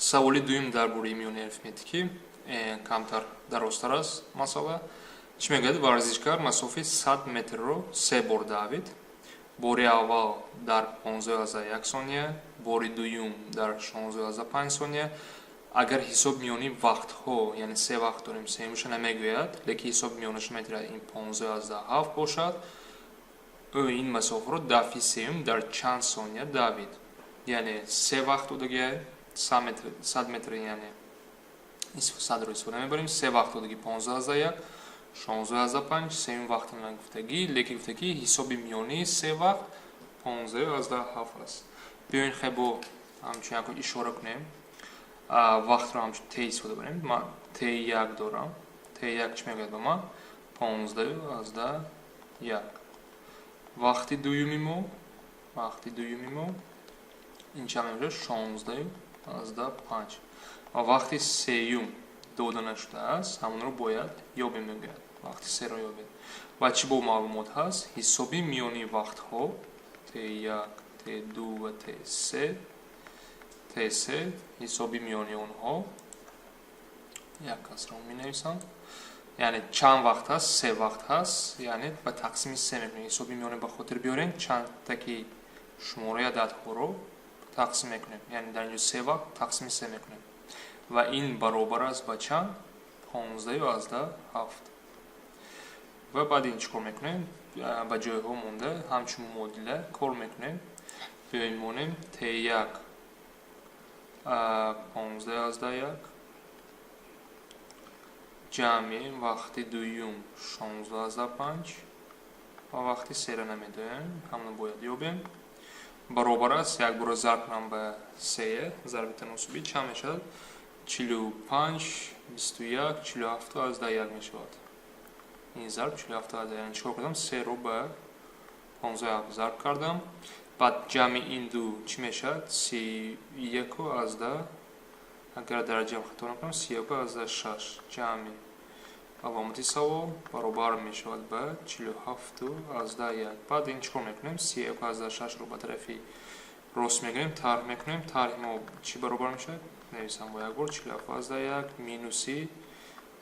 Саволи дуюм дар бораи миёни арифметикӣ камтар дарозтар аст масъала. Чӣ мегӯяд? Варзишгар масофаи 100 метрро се бор давид. Бори аввал дар 15,1 сония, бори дуюм дар 16,5 сония. Агар ҳисоби миёнии вақтҳо, яъне се вақт дорем, сеюмаша намегӯяд, лекин ҳисоби миёнаша метавонад ин 15,7 бошад. Ӯ ин масофаро дафъи сеюм дар чанд сония давид? Яъне се вақт додагиай, 100 метр, яъне 100-ро истифода мебарем. Се вақт додагӣ: 15,1, 16,5, сеюм вақти нагуфтагӣ, лекин гуфтагӣ, ҳисоби миёнии се вақт 15,7 аст. Биёин, хебо ҳамчун як ишора кунем, вақтро ҳамчун т истифода барем. Ман т1 дорам. Т1 чӣ мегӯяд ба ман? 15,1. Вақти дуюми мо, вақти дуюми мо ин чанд мешавад? 16,5. Ва вақти сеюм дода нашудааст, ҳамонро бояд ёбем, мегӯяд, вақти серо ёбед. Ва чӣ бо маълумот ҳаст? Ҳисоби миёнии вақтҳо т1, т2 ва т3, т3, ҳисоби миёнии онҳо як касро менависам. Яъне чанд вақт ҳаст? Се вақт ҳаст, яъне ба тақсими се мекунем. Ҳисоби миёна ба хотир биёрем, чандтаки шумораи ададҳоро тақсим мекунем. Яъне дар инҷо се вақт тақсими се мекунем ва ин баробар аст ба чанд? 15,7. Ва баъд ин чӣ кор мекунем? Ба ҷойҳо монда, ҳамчун муодила кор мекунем. Биёем, монем: т1 15,1 ҷамъи вақти дуюм 16,5 ва вақти сера намедоем, ҳамно бояд ёбем, баробар аст. Як бора зарб кунам ба сея, зарби таносубӣ чанд мешавад? 45, 21, 47,1 мешавад. Ин зарб 47,1. Яъне чӣ кор кардам? Серо ба 15 зарб кардам. Баъд ҷамъи ин ду чӣ мешавад? 31 азда, агар дараҷаам хато накунам, 31,6 ҷамъи аломати савол баробар мешавад ба 47,1. Баъд ин чӣ кор мекунем? 31,6-ро ба тарафи рост мегирем, тарҳ мекунем. Тарҳи мо чӣ баробар мешавад? Нависам бо як бор: 47,1 минуси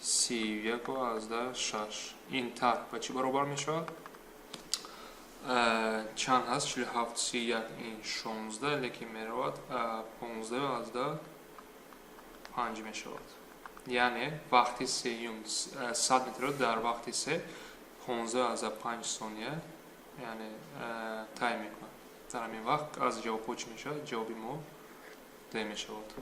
31,6. Ин тарҳ ба чӣ баробар мешавад? Чанд ҳаст? 47, 31, ин 16, лекин меравад 15,5 мешавад. Яъне вақти сеюм 100 метрро дар вақти се 15,5 сония, яъне тай мекунад. Дар ҳамин вақт аз ҷавобҳо чӣ мешавад? Ҷавоби мо д мешавад.